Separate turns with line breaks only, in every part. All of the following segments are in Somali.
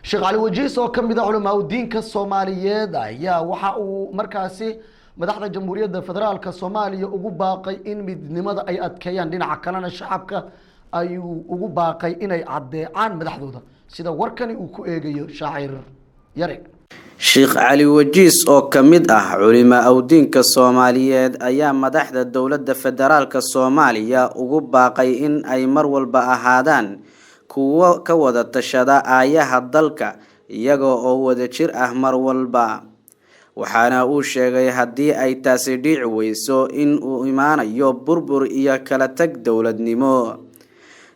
Sheekh Cali Wajiis oo ka mid ah culamaa udiinka Soomaaliyeed ayaa waxa uu markaasi madaxda Jamhuuriyadda Federaalka Soomaaliya ugu baaqay in midnimada ay adkeeyaan. Dhinaca kalena shacabka ayuu ugu baaqay inay adeecaan madaxdooda, sida warkani uu ku eegayo Shaacir Yare.
Sheekh Cali Wajiis oo ka mid ah culimaa awdiinka Soomaaliyeed ayaa madaxda dowladda federaalka Soomaaliya ugu baaqay in ay mar walba ahaadaan kuwo ka wada tashada aayaha dalka, iyaga oo wadajir ah mar walba. Waxaana uu sheegay haddii ay taasi dhici weyso in uu imaanayo burbur iyo kala tag dowladnimo.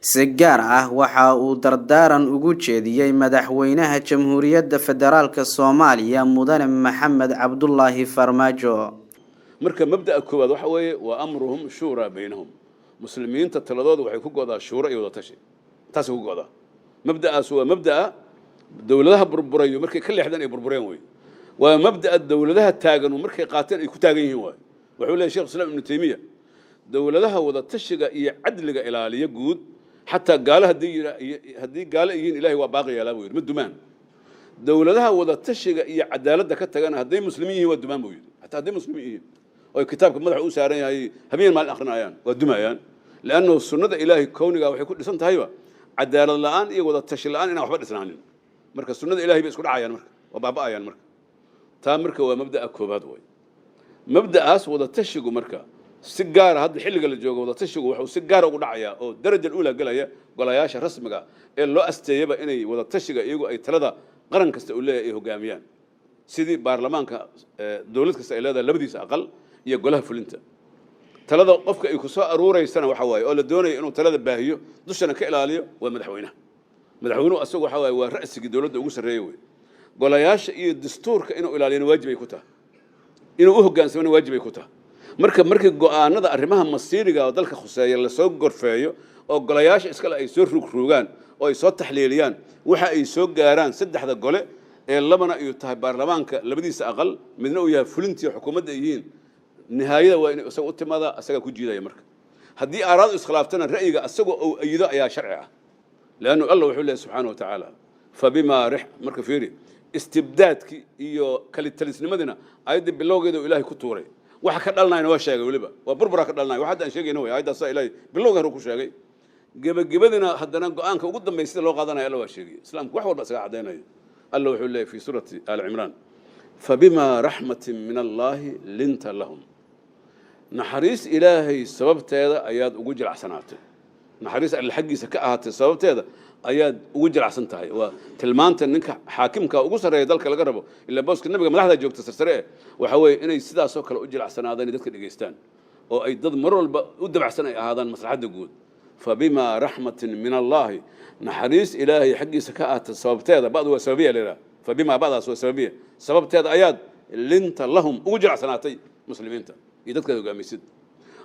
Si gaar ah waxa uu dardaaran ugu jeediyey madaxweynaha Jamhuuriyadda Federaalka Soomaaliya, Mudane Maxamed Cabdulaahi Farmaajo.
Marka mabda'a koowaad waxa weeye wa amruhum shuuraa baynahum. Muslimiinta taladooda waxay ku go'daa shuuro iyo wadatashi, taasay ku go'daa. Mabda'aas waa mabda'a dowladaha burburayo markay ka leexdaan ay burbureen wey. Waa mabda'a dowladaha taagan markay qaateen ay ku taagan yihiin waay. Wuxuu leeyahy Shekh Islam Ibnu Taymiya, dowladaha wadatashiga iyo cadliga ilaaliya guud, xataa gaalo haddii gaalo yihiin, Ilahay waa baaqi yeelaa buu yidhi, ma dumaan. Dowladaha wadatashiga iyo cadaaladda ka tagana, hadday muslimiin yihiin, waa dumaan buu yidhi. Xataa hadday muslimiin yihiin oo kitaabka madaxa u saaran yahay, habeen maalin akhrinayaan, waa dumayaan, liannahu sunnada Ilaahay kowniga waxay ku dhisan tahayba cadaalad la'aan iyo wadatashi la'aan inaan waxba dhisnaanin. Marka sunnada Ilahay bay isku dhacayaan, marka waa baaba'ayaan. Marka taa marka waa mabda'a koobaad way mabda'aas wadatashigu. Marka si gaara hadda xilliga la joogo, wadatashigu wuxuu si gaara ugu dhacayaa oo daraja uula gelaya golayaasha rasmiga ee loo asteeyaba inay wadatashiga iyagu ay talada qaran kasta uu leeyahay ay hogaamiyaan, sidii baarlamaanka dowlad kasta ay leedahay labadiisa aqal iyo golaha fulinta. Talada qofka ay ku soo aruureysana waxa waaye oo la doonayo inuu talada baahiyo, dushana ka ilaaliyo, waa madaxweynaha. Madaxweynuhu asagu waxa waaye waa ra'sigii dowladda ugu sarreeye wey. Golayaasha iyo dastuurka inuu ilaaliyana waajib ay ku tahay, inuu u hoggaansamana waajib ay ku tahay. Marka markii go'aanada arrimaha masiiriga oo dalka khuseeya lasoo gorfeeyo oo golayaasha iskale ay soo rugrugaan oo ay soo taxliiliyaan, waxa ay soo gaaraan saddexda gole ee labana ayuu tahay baarlamaanka labadiisa aqal, midna uu yahay fulintii xukuumadda ay yihiin, nihaayada waa inay isaga u timaadaa, asagaa ku jiidaya. Marka haddii aaraadu iskhilaaftana, ra'yiga asagoo uu ayido ayaa sharci ah, leannu Allah wuxuu leeyahy subxaana wa tacaala fabimaa rix. Marka fiiri, istibdaadkii iyo kalitalisnimadina ayaddii bilowgeeda uu Ilaahay ku tuuray, waxa ka dhalanayna waa sheegay, weliba waa burburaa ka dhalanaya. Wax hadda aan sheegayna way ayaddaasaa Ilaahay bilowga hore ku sheegay. Gebagabadina haddana go'aanka ugu dambeeya sida loo qaadanaya Alla waa sheegay. Islaamku wax walba isaga caddaynayo. Alla wuxuu leeyahy fi suurati Aali Cimraan: fabimaa raxmatin min Allaahi linta lahum. Naxariis Ilaahay sababteeda ayaad ugu jilacsanaatay. Naxariis Alle xaggiisa ka ahaatay sababteeda ayaad ugu jilacsan tahay. Waa tilmaanta ninka xaakimka ugu sarreeya dalka laga rabo, ilaa booska nabiga madaxda joogta sarsare eh waxa weeye inay sidaasoo kale u jilacsanaadaan, inay dadka dhegaystaan oo ay dad mar walba u dabacsan ay ahaadaan maslaxadda guud. Fabimaa raxmatin min Allaahi, naxariis Ilaahay xaggiisa ka ahaatay sababteeda, ba'du waa sababiya la yidhaha, fabimaa ba'daas waa sababiya, sababteeda ayaad linta lahum ugu jilacsanaatay muslimiinta iyo dadkaad hogaamisid.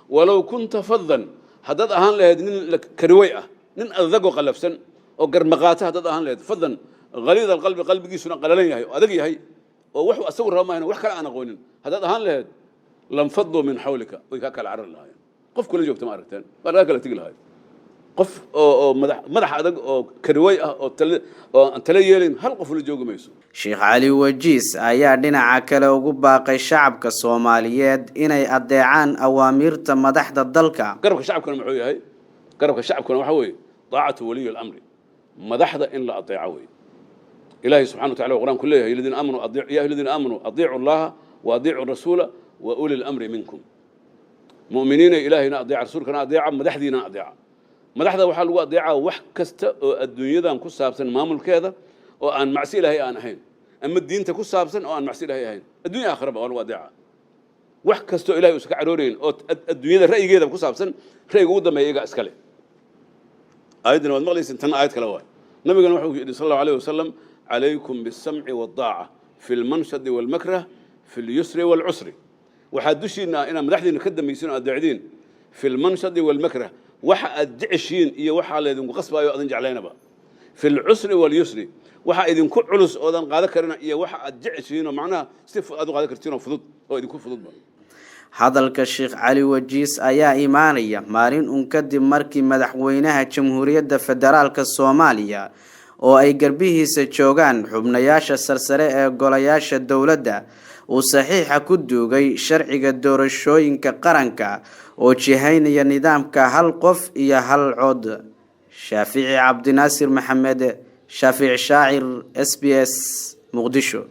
Walow kunta fadan, haddaad ahaan lahayd nin kariway ah, nin adagoo qalafsan oo garmaqaata haddaad ahaan lahayd, fadan ghaliid alqalbi, qalbigiisuna qalalan yahay oo adag yahay oo wuxuu asagu raba maahan wax kale aan aqoonin haddaad ahaan lahayd, lanfaduu min xawlika, way kaa kala carari lahaayeen. Qof kula joogta ma aragteen, waa laga kala tegi lahaay. Qof oo madax adag oo kariway ah oo tale oo aan tale yeelin, hal qof la joogi mayso.
Sheekh Cali Wajiis ayaa dhinaca kale ugu baaqay shacabka Soomaaliyeed inay adeecaan awaamiirta madaxda dalka.
Garabka shacabkuna muxuu yahay? Garabka shacabkuna waxa weeye daacatu waliyi alamri, madaxda in la adeeco weeye. Ilaahay subxana wa tacala qur-aan ku leeyahay: aladiina aamanuu ya ayuha aladiina aamanuu adiicu Allaha wa adiicu rasuula wa uli lamri minkum. Mu'miniina, Ilaahayna adeeca, rasuulkana adeeca, madaxdiinana adeeca. Madaxda waxaa lagu adeecaa wax kasta oo adduunyadan ku saabsan maamulkeeda oo aan macsi Ilaahay aan ahayn, ama diinta ku saabsan oo aan macsi Ilaahay ahayn. Addunya aakhiraba waa lagu adeecaa. Wax kastoo Ilahay uusan ka caroonayn oo adduunyada ra'yigeeda ku saabsan, ra'yiga ugu dambeeya iyagaa iskale. Aayaddana waad maqlaysin, tanna aayad kale waay. Nabigana wuxuu yidhi sal Allahu alayh wasalam: calaykum bisamci waddaaca fi lmanshadi walmakrah, fi lyusri waalcusri. Waxaa dushiinna ah inaad madaxdiina ka dambaysiin oo adeecdiin fi lmanshadi walmakrah, waxa aad jeceshiin iyo waxaa laydinku qasbaayo adan jeclaynaba, fi lcusri walyusri, waxa idinku culus oodan qaadan karina iyo waxa aad jeceshiin oo macnaha si aad u qaadan kartiin oo fudud oo idinku fududba.
Hadalka Sheekh Cali Wajiis ayaa imaanaya maalin un kadib markii madaxweynaha Jamhuuriyadda Federaalka Soomaaliya oo ay garbihiisa joogaan xubnayaasha sarsare ee golayaasha dowladda uu saxiixa ku duugay sharciga doorashooyinka qaranka oo jihaynaya nidaamka hal qof iyo hal cod. Shaafici Cabdinaasir Maxamed, Shaafici Shaacir, SBS, Muqdisho.